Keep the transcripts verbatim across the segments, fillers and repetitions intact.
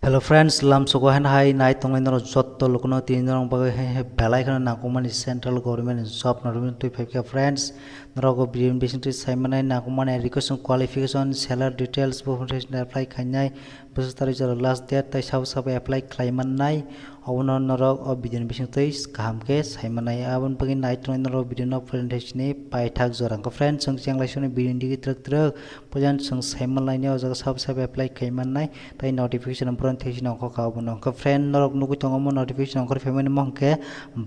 Hello friends, lamsogo hen hai nai tongnai norok jotto lukuno tini norok bagwi hai hai belai kheno nangkukmani central government ni job no rwmani twi phaikha friends. Norok o video ni bisingtwi saimanai nangkukmani education qualification, salary details, bo apply khainai, bwswk tarwi jora last date, tai sabo sabo apply khlai mannai, obono norok o video ni bisingtwi kaham khe saimanai. Aboni bagwi nai tongnai norok video no presentation ni paithak jora. Hwnkhe friends, chwng chenglai soni video ni digi twrwk twrwk puilan chwng saimanlainai o jaga sabo sabo apply khlai mannai. Tai notification borok thai sini ongkha kha obo nongkha. Friend, norok nugwi tongo omo notification ongkhor phaimani mo hwnkhe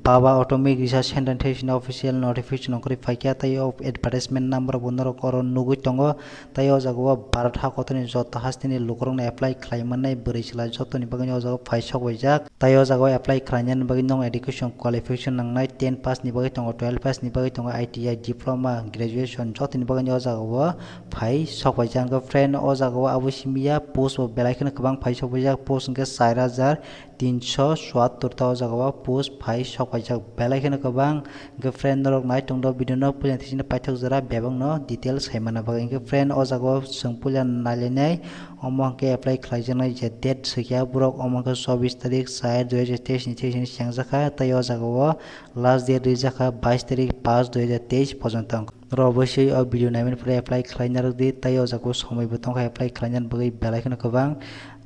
Baba Automic Research Center thai sini official notification ongkhorwi phaikha, tai o advertisement number bo norok oro nugwi tongo. Tai o jaga o Bharat ha kotorni joto hasteni lukurokno apply khlai mannai, bwrwi chwla jotoni bagwi o jaga o phai sok baijak. Tai o jaga o apply khlainani bagwi nong education qualification nangnai, ten pass ni bagwi tongo, twelve pass ni bagwi tongo, I T I diploma, graduation jotoni bagwi o jaga o phai sok baijak. Hwnkhe friend, o jaga o abo simi ya post bo belai kheno kwbang phai sok baijak, post hwnkhe char hajar tinso chuattor ta o jaga o post phai sok baijak, belai kheno kwbang. Hwnkhe friend, norok nai tongdo video no puila thai sini paithak jora bebak no detail sai mana bagwi. Hwnkhe friend, o jaga o chwng puila nailainai, omo hwnkhe apply khlaijaknai je date swikha borok, omo hwnkhe chobbish tarik char dui hajar teis ni thai sini chengjakha, tai o jaga o last date rijak kha bais tarik paanch dui hajar teis pojonto. Norok obosoi o video naimani pore apply khlai narwk di, tai o jaga o somoi bo tongkha apply khlainani bagwi belai kheno kwbang.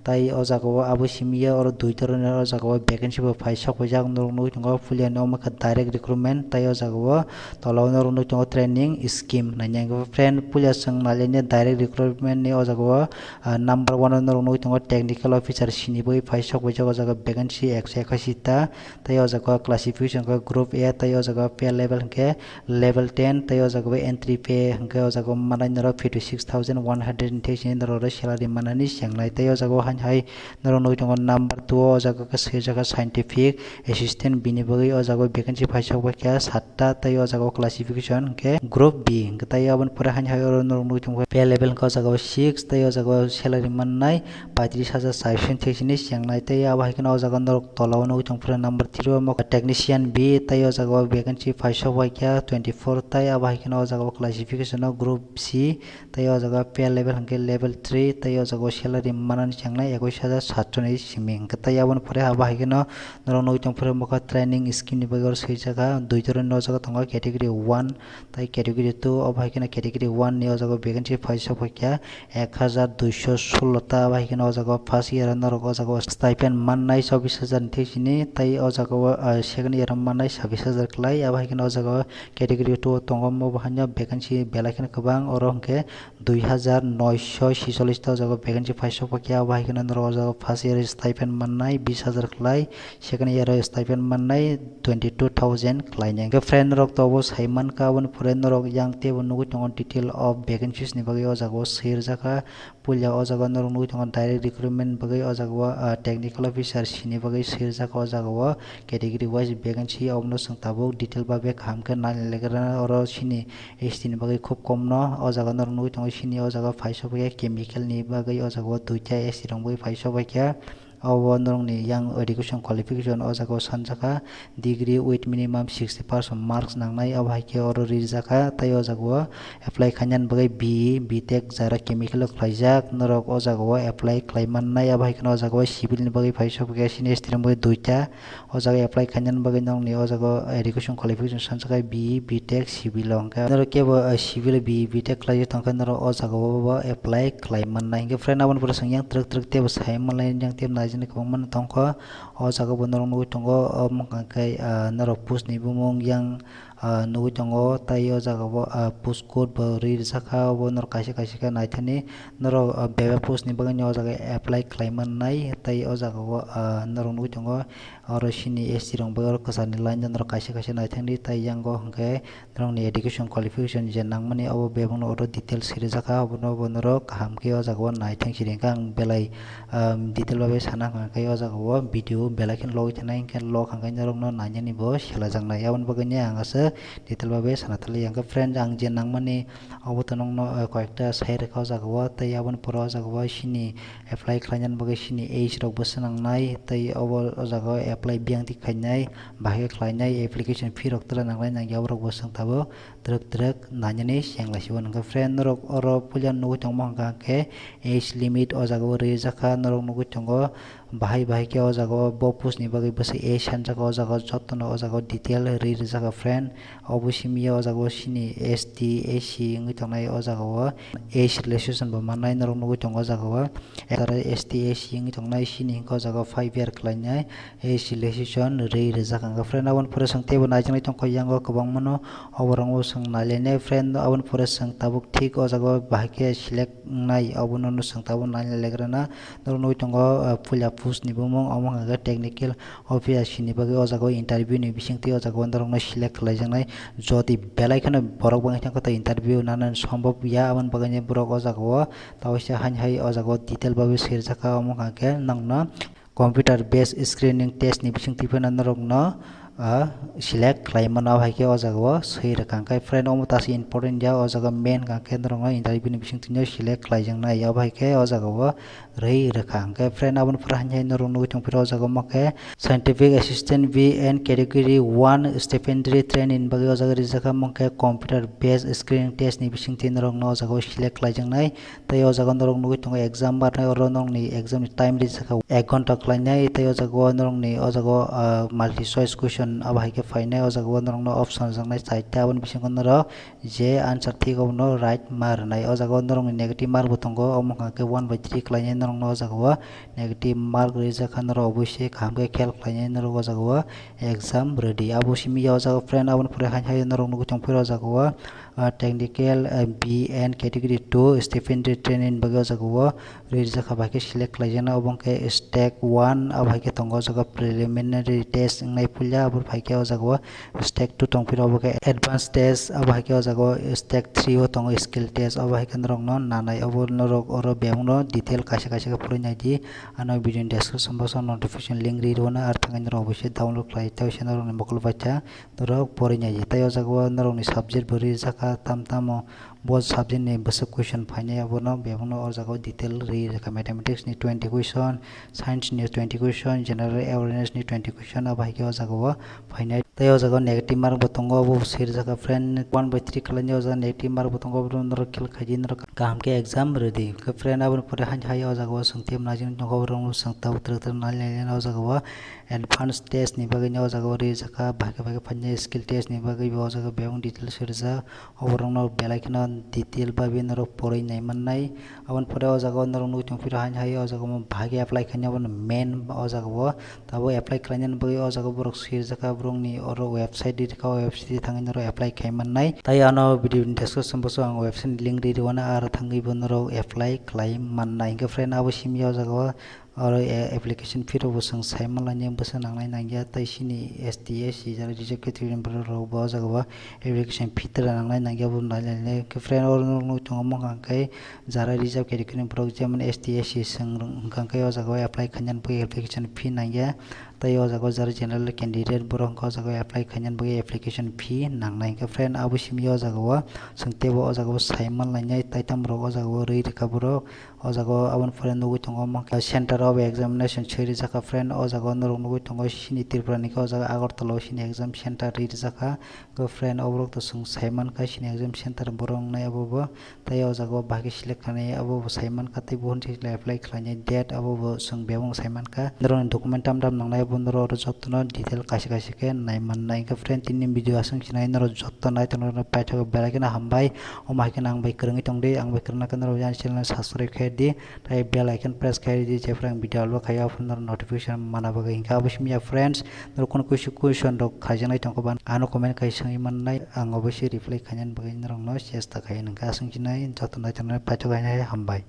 Tai o jaga o abo simi ya oro dui dhoroner o jaga o vacancy bo phai sok paijak, norok nugwi tongo puila ni omo khe direct recruitment, tai o jaga o tola o norok nugwi tongo training scheme. Naina hwnkhe friend, puila chwng nailainai direct recruitment ni o jaga o, ah, number one o norok nugwi tongo technical officer sini bagwi phai sok paijak o jaga vacancy ekso ekashi ta. Tai o jaga o classification khe group A, tai o jaga o pay level hwnkhe level ten, tai o jaga o entry pay hwnkhe o jaga o manai norok fifty six thousand one hundred ni thai sini norok salary manani chengnai. Tai o jaga o hain hai norok nugwi tongo number two o, o jaga khe swijak kha scientific assistant, bini bagwi o jaga o vacancy phai sok bai kha satta, tai o jaga o classification hwnkhe group B hwnkhe. Tai aboni pore hain hai oro norok nugwi tongo pay level hwnkhe o jaga o six, tai o jaga o salary mannai paitris hajar chaiso thai sini chengnai. Tai abo hai kheno o jaga norok tola o nugwi tong phuru number three o mokha technician B, tai o jaga o vacancy phai sok bai kha twenty four, tai abo hai kheno o jaga o classification o group C, tai o jaga o pay level hwnkhe level three, tai o jaga o salary manani chengnai ekwis hajar satso ni simi hwnkhe. Tai aboni pore abo hai kheno norok nugwi tong phuru mokha training scheme ni bagwi oro swijak kha dui dhoroner o jaga tongo, category one tai category two, obo hai kheno category one ni o jaga o vacancy phai sok bai kha ek hajar duiso sullo ta, abo hai kheno o jaga o first year o norok o jaga o stipend mannai chobbish hajar ni thai sini, tai o jaga o, ah, second year o mannai sabbish hajar kwlai, abo hai kheno o jaga o category two o tongo, omo bo haino vacancy belai kheno kwbang, oro hwnkhe dui hajar noisho sisollis ta o jaga o vacancy phai sok bai kha, abo hai kheno norok o jaga o first year o stipend mannai bish hajar kwlai, second year o stipend mannai twenty two thousand khlainai. Hwnkhe friend norok to obo sai mankha, aboni pore norok yang teibo nugwi tongo detail of vacancies ni bagwi o jaga o swi rwjak kha. Puila o jaga o norok nugwi tongo direct recruitment bagwi o jaga o, ah, technical officer sini bagwi swi rwjak kha o jaga o category wise vacancy, obono chwng tabuk detail ba bek kaham khe nai nai lai gra oro sini S T ni bagwi khub kom no o jaga o norok nugwi tongo sini o jaga o phai sok bai kha chemical ni bagwi o jaga o duita S T rok bagwi phai sok bai kha. Obo norokni yang education qualification o jaga o sanjakha, degree with minimum sixty percent marks nangnai, abo hai khe oro rijak kha. Tai o jaga o apply khainani bagwi B E, B Tech jara chemical o khlaijak, norok o jaga o apply khlai mannai. Abo hai kheno o jaga o civil ni bagwi phai sok khe sini S T ni bagwi duita, o jaga apply khainani bagwi norokni o jaga o education qualification sanjakha B E, B Tech, civil o hwnkhe norok kebo, eh, civil B E, B Tech khlaiwi tongkhe norok o jaga o bo apply khlai mannai. Hwnkhe friend, aboni pore chwng yang twrwk twrwk teibo sai manlai, yang teibo naijani kwbangma no tongkho. O jaga bo norok nugwi tongo, omo hwnkha khe, ah, norok post ni bumung yang, ah, nugwi tongo, tai o jaga bo, ah, post code bo ri rwjakha, obo norok kaisa kaisa khe naithani norok, ah, bebak post ni bagwi no o jaga apply khlai mannai, tai o jaga o, ah, norok nugwi tongo. Oro sini S T rok bai oro kwchar ni line o norok kaisa kaisa naithang di, tai yang o hwnkhe norokni education qualification je nangmani obo bebakno oro details swi rijak kha, obono bo norok kaham khe o jaga o naithang siri hwnkhe ang belai, um, detail bai sana hwnkha khe o jaga o video belai kheno logwi thanai hwnkhe log hwnkhe norokno nainani bo selajaknai. Aboni bagwi ang aswk detail babe sana thali. Hwnkhe friend, ang je nangmani obo to nokno, eh, koyekta sai rwkha o jaga o, tei aboni pore o jaga o sini apply khlainani bagwi sini age rok bo swnamnai, tei obo o jaga o apply biyang di khainai, bahai khe khlainai, application fee rok twla nangnai nangya, borok bo swng tabuk twrwk twrwk nainani chenglaisio. Hwnkhe friend, norok oro puila nugwi tongma hwnkha khe age limit o jaga o rwi rwjakha, norok nugwi tongo bahai bahai khe o jaga o bo post ni bagwi bwswk age sanjak o jaga o jotono o jaga o detail rwi rwjakha friend. Obo simi o jaga o sini S T, S C wngwi tongnai o jaga o age relaxation bo mannai norok nugwi tongo o jaga o. Tara S T, S C wngwi tongnai sini hwnkhe o jaga o five year khlainai age relaxation rwi rwjak hwnkhe friend. Aboni pore chwng teibo naijaknai tongkha yango kwbangmano, oborogno chwng nailainai friend. Aboni pore chwng tabuk thik o jaga o bahai khe select wngnai, obono chwng tabuk nailaigrana. Norok nugwi tongo, ah, puila post ni bumung, omo hwnkha khe technical officer ni bagwi o jaga o interview ni bisingtwi o jaga o norokno select khlaijaknai. Jodi belai kheno borok bangwi thangkha, tei interview nanani sombhob ya, aboni bagwino borok o jaga o taoisa haino hai o jaga o detail bagwi swijak kha, omo hwnkha khe nokno computer based screening test ni bisingtwi phano norokno, ah, select khlai mano, hai khe o jaga o swi rwkha. Hwnkhe friend, omo ta se important ya, o jaga main hwnkha khe norokno interview ni bisingtwi no select khlaijaknai, abo hai khe o jaga o rwi rwkha. Hwnkhe friend, aboni pore haino hai norok nugwi tongphiro o jaga omo khe scientific assistant B and category one stipendary training bagwi o jaga rijak kha, omo khe computer based screening test ni bisingtwi norokno o jaga o select khlaijaknai. Tei o jaga norok nugwi tongo exam barnai, oro norokni exam ni time rijak kha ek ghonta khlainai. Tei o jaga o norokni o jaga o, ah, multi choice question abo hai khe phainai, o jaga o norokno option rwjaknai chaita, aboni bisingo norok je answer thik abono right ma rwnai. O jaga o norokni negative mark bo tongo, omo hwnkha khe one by three khlainai norokno o jaga o negative mark rijak kha, norok oboise kaham khe khel khlainai norok o jaga o exam ready. Abo simi ya o jaga o friend, aboni pore haino hai norok nugwi tongphiro o jaga o, ah, technical, ah, B and category two stipendary training bagwi o jaga o rwi rijak kha, bahai khe select khlaijaknai, obo hwnkhe step one, abo hai khe tongo o jaga preliminary test wngnai puila, abo hai khe o jaga o step two tongphiro, obo khe advanced test, abo hai khe o jaga o step three o tongo skill test, abo hai khe norokno nanai, obo norok oro bebakno detail kaisa kaisa khe phurwi naidi. Ano video ni description box o notification link ri rwna, ar thangwi norok oboise download khlai tei se norokni mokol bacha norok porwi naidi. Tei o jaga o norokni subject bo rijak kha tam tamo. Bo subject ni bwswk question phainai, abono bebakno o jaga o detail rwi rwkha. Mathematics ni twenty question, science ni twenty question, general awareness ni twenty question, abo hai khe o jaga o phainai. Tei o jaga o negative mark bo tongo, abo bo swi rwjak kha friend. One by three khlainai o jaga negative mark bo tongo, abo norok khel khaidi, norok kaham khe exam ready kha friend. Aboni pore haino hai o jaga o chwng tei naijak nai tongo, borok no chwng tabuk twrwk twrwk nai nai o jaga o advance test ni bagwi no o jaga o rijak kha, bahai khe bahai khe phainai skill test ni bagwi bo o jaga o bebak detail swi rwjak. Oborokno belai kheno detail bai norok porwi nai mannai. Aboni pore o jaga o norok nugwi tongphiro haino hai o jaga o bahai khe apply khainai, abono main o jaga o. Tabuk apply khlainani bagwi o jaga o borok swi rwjak kha, borokni oro website ri rwkha, o website thangwi norok apply khai mannai. Tai ano video ni description box o ang website ni link ri rwna, aro thangwi bo norok apply khlai mannai. Hwnkhe friend, abo simi o jaga o oro, eh, application fee rok bo chwng sai manlainai, bwswk nangnai nangya, tei chini S T, S C jara reserve category ni borok rok bo o jaga o application fee twla nangnai nangya bo nailainai. Hwnkhe friend, oro norok nugwi tongo, omo hwnkha khe jara reserve category ni borok, jemon S T, S C chwng hwnkha khe o jaga o apply khainani bagwi application fee nangya, tei o jaga o jara general candidate borok hwnkha o jaga o apply khainani bagwi application fee nangnai. Hwnkhe friend, abo simi o jaga o chwng teibo o jaga o sai manlainai, tei tamo rok o jaga o rwi rwkha borok. O jaga o aboni pore nugwi tongo, omo khe center of examination swi rijak kha friend. O jaga o norok nugwi tongo, chini Tripura ni khe o jaga Agartala o chini exam center ri rijak kha. Khe friend, oborok to chwng sai mankha chini exam center borok wngnai abo bo. Tei o jaga o bahai khe select khainai abo bo sai mankha, tei buhun se apply khlainai date abo bo chwng bebak sai mankha. Norokni document tam tam nangnai abo norok oro jotono detail kaisa kaisa khe nai mannai. Hwnkhe friend, tini video aswk sinai norok joto nai tongnai rok paithak belai kheno hambai. Omo hai kheno ang bai kwrwngwi tongdi, ang bai kwrwngna khe norok ani channel subscribe khai di. Tei bell icon press khai di, jephru ang video upload khaio, aphuru norok notification mana bagwi. Hwnkhe abo simi ya friends, norok kunu kuisu question rok khaijaknai tongkha ba, ano comment khai swngwi mannai, ang obviously reply khainani bagwi norokno chesta khai. Hwnkhe aswk sinai joto nai tongnai paithak hai hambai.